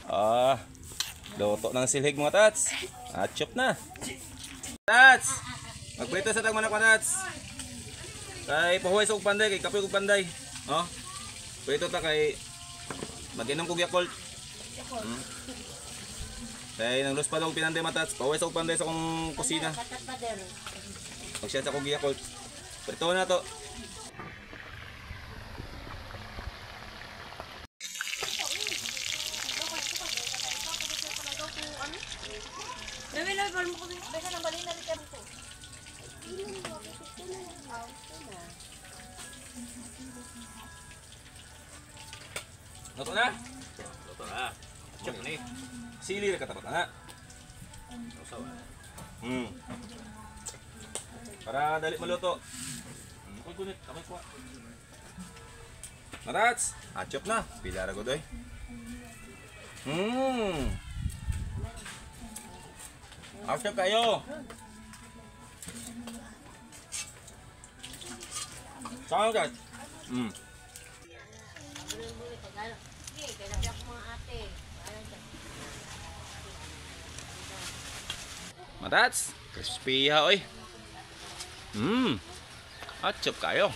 Ah, luto ng silhig mga tats. Achop na. Tats! Magprito sa tagmanak mga tats. Kay pahuway sa og panday, kay kapoy og panday. Oh. Prito ta kay maginom kog Yakult. Kay nang lus pa daw pinanday mga tats. Pahuway sa og panday sa akong kusina. Magsiya sa kog Yakult. Prito na to. Luto na? Luto na. Chop ni. Sili ra katapat na. Para dali maluto. Ako'y gunit, ako'y kuha. Marats, achop na. Pila ra gud oy. Achop kayo. Saan ka? Matats, crispy ha oy. Achop kayo.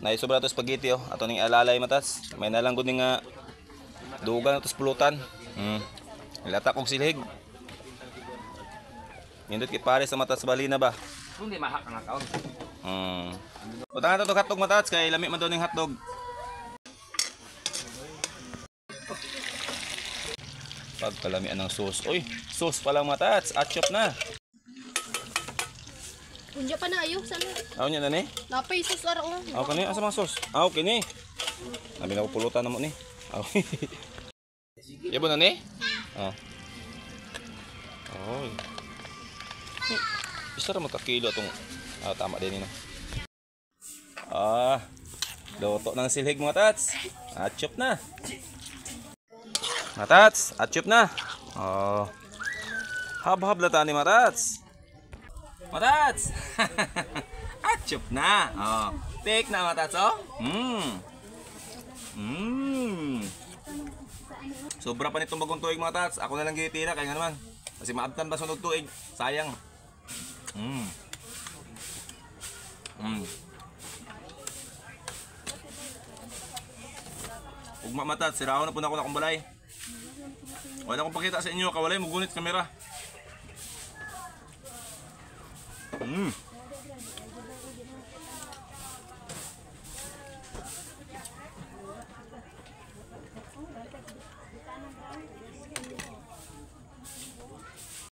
Nay sobra to spaghetti oh. Ato ning alalay matats. May nalang gud ni nga dugan ato pulutan. Ilata kog silhig. Nindot kay pare sa matats balina ba. Kung di mahak ang akaon. Utangan to hotdog matats kay lami man daw ning hotdog. Pagkalamian ng sauce. Uy, sauce pa lang matats. Achop na. Unya pa na ayo sana. Aw nya na ni? Napay sauce ara oh. Aw kani asa mga sauce? Aw kini. Nabi na ko pulutan na mo ni. Aw. Yabo na ni? Oh. Oy. Isa ra mo ka kilo atong tama din ni no. Ah. Luto ng silhig mga tats. Achop na. Matats, achop na. Oh. Hab-hab na tani matats. Matats. Achop na. Oh. Take na matats oh. Sobra pa nitong bagong tuig mga tats. Ako na lang gitira kay nga naman. Kasi maabtan ba sunog tuig? Sayang. Ugma matats, siraon na po na ako na akong balay. Wala akong pakita sa inyo, kawalay mo gunit kamera.